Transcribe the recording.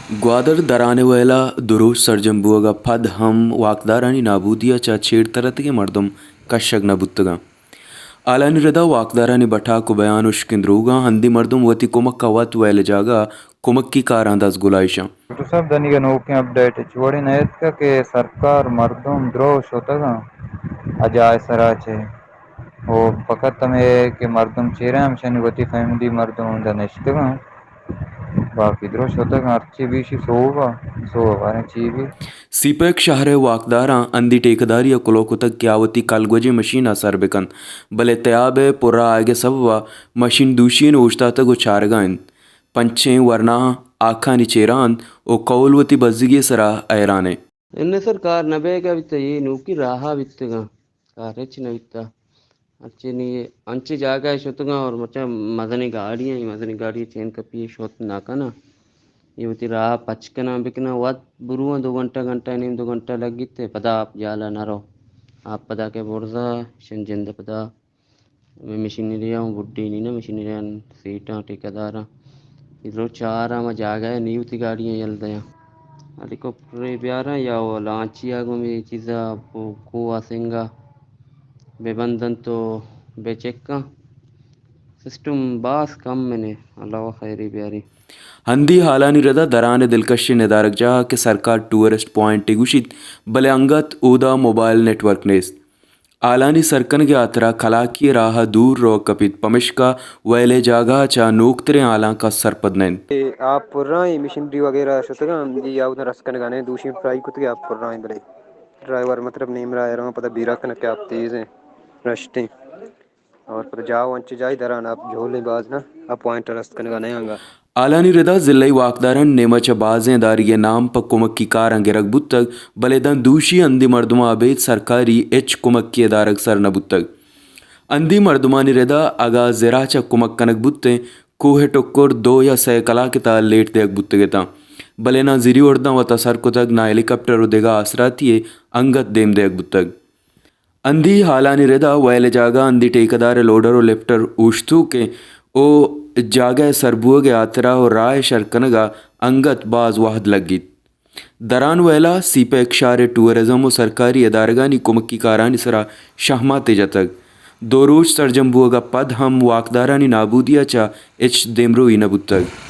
گوادر دران ءِ ویل ءَ دو روچ سرجم بوگ ءَ پد ہم واکدارانی نابودی ءَ چہ چیڑ ترتگیں مردم کشگ نہ بوتگ اَنت۔ ہالانی رد ءَ واکدارانی بٹاک ءُ بیان ہشکیں دروگ اَنت، ہندی مردم وتی کمک ءَ وت ویل ءِ جاگہ ءَ کمکی کاراں دزگلائیش اَنت۔ ڈاکٹر صاحب، دنیگہ نوکیں اپڈیٹ ہچ وڑیں نہ اتکگ کہ سرکار مردم درو شتگ اَنت ءُ جاہ ءِ سرا چہ، ءُ فقط ہمے کہ مردم چیرا ہمشانی وتی فیملی مردم ہمدا نشتگ اَنت، باقی درو شتگ اَنت، ہرچی بیشی سوب ءَ، سوب ءَ باریں چی بی۔ سی پیک شہر ءِ واکداراں ہندی ٹیکہ داری ءَ کلوہ کتگ کہ آ وتی کلگوجیں مشین ءَ سر بہ کنت، بلے تیاب ءِ پُر ءَ آیگ ءِ سبب ءَ مشین دوشی اِنت، اوشتاتگ ءُ چارگ ءَ اِنت۔ پنچیں ورناہاں ہاکانی چیرا اَنت ءُ کہول وتی بزگی ءِ سرا حیران اِنت۔ انّہ سرکار نہ بیگ ءَ بیتہ، اے نوکی راہ ءَ بیتگ اَنت، کار ہچ نہ بیتہ۔ ہرچی نی انچیں جاگہ ءَ شتگ اَنت اور مرچاں مزنیں گاڑی اَنت، اے مزنیں گاڑی ءِ چین کپی، اے شت نہ کن اَنت۔ اے وتی راہ ءَ پچ کناں بکناں، وت برواں دو گھنٹہ، گھنٹہ ءُ نیم، دو گھنٹہ لگیت، پدا آپ جال ءَ نہ رو۔ آپ پدا کہ برزا، شن جند ءَ پدا ہمے مشینری ءَ اوں بڈینی نہ، مشینری ءَ سیٹاں، ٹھیکیداراں۔ اے درو چاراں، ما جاگہ ءَ نی وتی گاڑیاں یل دیاں۔ ہیلی کاپٹرے بیاراں یا وہ لانچی ءَ گوں ہمے چیزا پو-، کوہ ءِ سنگا بہ بندنت ءُ بہ چکاں۔ سسٹم باز کم اِنت، اللہ خیری بیاری۔ ہندی ہالانی رد ءَ دران ءِ دلکشیں ندارگ جاہ کہ سرکار ٹورسٹ پوائنٹے گوشیت، بلے انگت اودا موبائل نیٹ ورک نیست۔ ہالانی سر کنگ ءِ ہاترا کلاکی ءِ راہ ءَ دور روگ کپیت، پمشکا ویل ءِ جاگہ ءَ چہ نوکتریں ہالاں کس سرپد نہ اِنت۔ اے آپ پُر ءَ اِنت، مشینری وغیرہ شتگ اَنت، ہندی آ اودا رس کنگ ءَ نہ اِنت، دوشی ٹرائی کتگ آپ پُر ءَ اِنت، بلے ڈرائیور مطلب نیم راہ ءَ رواں، پدا بیرا کنگ کہ آپ تیز اِنت، رشتیں۔ اور پدا جاہ انچیں جاہے دران آپ جہلیں باز نہ، آ پوائنٹ ءَ رست کنگ ءَ نہ اَنت انگا۔ ہالانی رد ءَ ضلعی واکدارانی نیمگ ءَ چہ بازیں ادارگے ءِ نام پہ کمکی کاراں گرگ بوتگ، بلے داں دوشی ہندی مردماں ابید سرکاری ہچ کمکی ادارگ سر نہ بوتگ۔ ہندی مردمانی رد ءَ اگاں زرا چہ کمک کنگ بوتیں، کوہ ءِ ٹکر دو یا سئے کلاک ءِ تہا لیٹ دیگ بوتگ اتاں، بلے ناں زری ارداں وتا سر کتگ، ناں ہیلی کاپٹر ءُ دگہ آسراتی یے انگت دیم دیگ بوتگ۔ ہندی ہالانی رد ءَ ویل ءِ جاگہ ءَ ہندی ٹیکہ دار ءِ لوڈر ءُ لفٹر اوشتوک اِنت ءُ جاگہ ءِ سر بوگ ءِ ہاترا ءُ راہ ءِ شر کنگ ءَ انگت باز وہد لگیت۔ دران ویل ءَ سی پیک شہر ءِ ٹورازم ءُ سرکاری ادارگانی کمکی کارانی سرا شہماتے جتگ۔ دو روچ سرجم بوگ ءَ پد ہم واکدارانی نابودی ءَ چہ ہچ دیمروئی نہ بوتگ۔